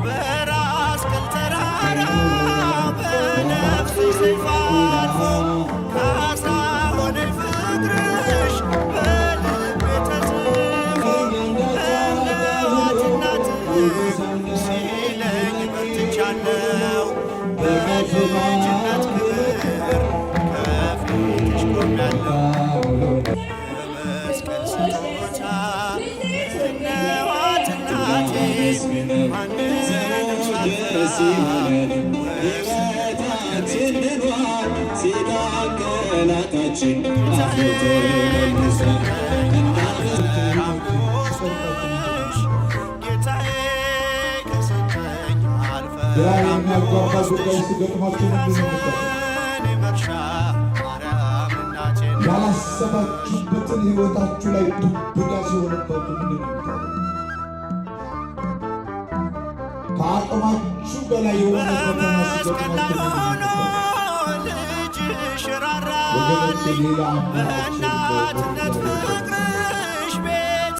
በራስ ቅል ተራራ በነፍስሽ ሰይፍ አልፎ ካሳ ሆነኝ ፍቅርሽ በልቤ ተጽፎ እነኋት እናትህ ሲለኝ በርትቻለሁ በልጅነት ክብር ከፊትሽ ቆሜያለሁ። የመስቀል ስጦታ እነኋት እናቴ ማንንም ሳልፈራ ሕይወታችን ድኗል ሲዳገላታችን አፍሮ ተመልሷል። ጌታዬ ከሰጠኝ ግራ አልፈራም የሚያጋባ ጉዳይ ሲገጥማችሁ ምንድን ነው የምታደርጉት? የሐዘኔ መርሻ ማርያም እናቴ ናት። ያላሰባችሁበትን ህይወታችሁ ላይ ዱብዳ ሲሆንባችሁ ምንድን ነው የምታደርጉት? ከአቅማችሁ በላይ የሆነ ፈተና በመስቀል ላይ ሲገጥማችሁ ምንድን ነው ሆኖ የምታደርጉት? ልጅሽ ወገኖቼ ራራልኝ ሌላ አማራጭ በእናትነት የለውም። ፍቅርሽ